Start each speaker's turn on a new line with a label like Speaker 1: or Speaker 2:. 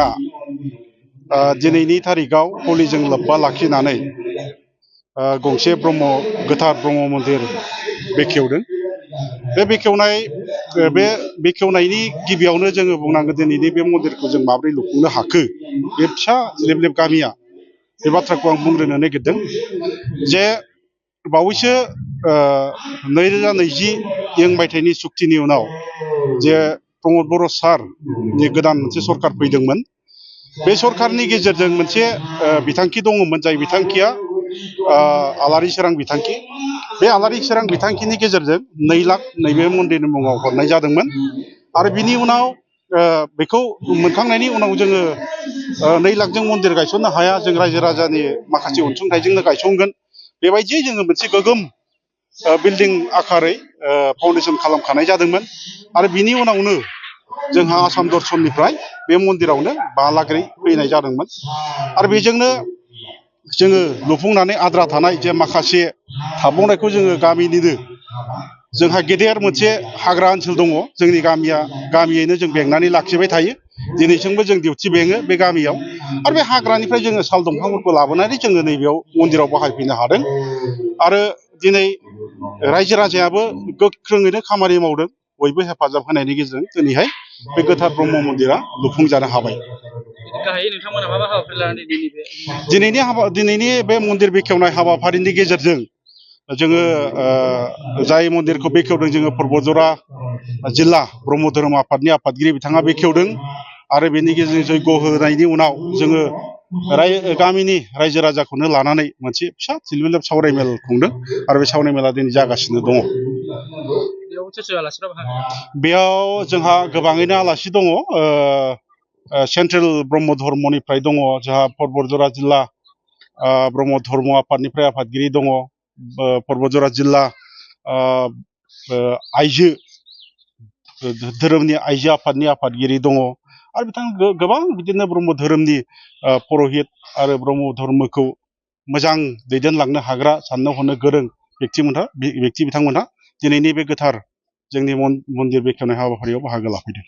Speaker 1: हान्जाया दिनैनि थारिखआव हलिजों लोब्बा लाखिनानै गंसे गोथार ब्रह्म मन्दिर बेखेवदों। बे बेखेवनायनि गिबियावनो जोङो बुंनांगोन दिनैनि बे मन्दिरखौ जों माबोरै लुफुंनो हाखो। बे फिसा लेब गामिया बे बाथ्राखौ आं बुंग्रोनो नागिरदों जे बावैसो 2020 मायथाइनि सुक्तिनि उनाव जे प्रमद बर' सारनि गोदान मोनसे सरकार फैदोंमोन। बे सरकारनि गेजेरजों मोनसे बिथांखि दङमोन, जाय बिथांखिया आलारि सोरां बिथांखि। बे आलारि सोरां बिथांखिनि गेजेरजों 2 लाख नैबे मन्दिरनि मुङाव हरनाय जादोंमोन। आरो बिनि उनाव बेखौ मोनखांनायनि उनाव जोङो 2 लाखजों मन्दिर गायसननो हाया, जों रायजो राजानि माखासे अनसुंथाइजोंनो गायसनगोन। बेबायदि जोङो मोनसे गोगोम बिल्डिं आकारै फाउन्डेसन खालामखानाय जादोंमोन। आरो बिनि उनावनो जोंहा आसाम दर्शननिफ्राय बे मन्दिरावनो 5 लाखै फैनाय जादोंमोन। आरो बेजोंनो जोङो लुफुंनानै आद्रा थानाय जे माखासे थाबावनायखौ जोङो गामिनिनो जोंहा गेदेर मोनसे हाग्रा ओनसोल दङ। जोंनि गामियैनो जों बेंनानै लाखिबाय थायो। दिनैसिमबो जों डिउटि बेङो बे गामियाव। आरो बे हाग्रानिफ्राय जोङो साल दंफांफोरखौ लाबोनानै जोङो नैबेयाव मन्दिराव बाहायफैनो हादों। आरो दिनै रायजो राजायाबो गोख्रोङैनो खामानि मावदों। बयबो हेफाजाब होनायनि गेजेरजों दिनैहाय बे गोथार ब्रह्म मन्दिरा लुफुंजानो हाबाय। दिनैनि बे मन्दिर बेखेवनाय हाबाफारिनि गेजेरजों जोङो जाय मन्दिरखौ बेखेवदों, जोङो परबतजरा जिल्ला ब्रह्म धोरोम आफादनि आफादगिरि बिथाङा बेखेवदों। आरो बेनि गेजेरजों जयग' होनायनि उनाव जोङो गामिनि रायजो राजाखौनो लानानै मोनसे फिसा थिलबिलाब सावराय मेल खुंदों। आरो बे सावराय मेला दिनै जागासिनो दङ। बेयाव जोंहा गोबाङैनो आलासि दङ। सेन्ट्रेल ब्रह्म धर्मनिफ्राय दङ जोंहा परबतजरा जिल्ला ब्रह्म धर्म आफादनिफ्राय आफादगिरि दङ। परबतजरा जिल्ला आइजो धोरोमनि आइजो आफादनि आफादगिरि दङ। आरो बिथां गोबां बिदिनो ब्रह्म धोरोमनि पुर'हित आरो ब्रह्म धर्मखौ मोजां दैदेनलांनो हाग्रा, साननो हनो गोरों बिथांमोनहा दिनैनि बे गोथार जोंनि मन्दिर बेखेवनाय हाबाफारियाव बाहागो लाफैदों।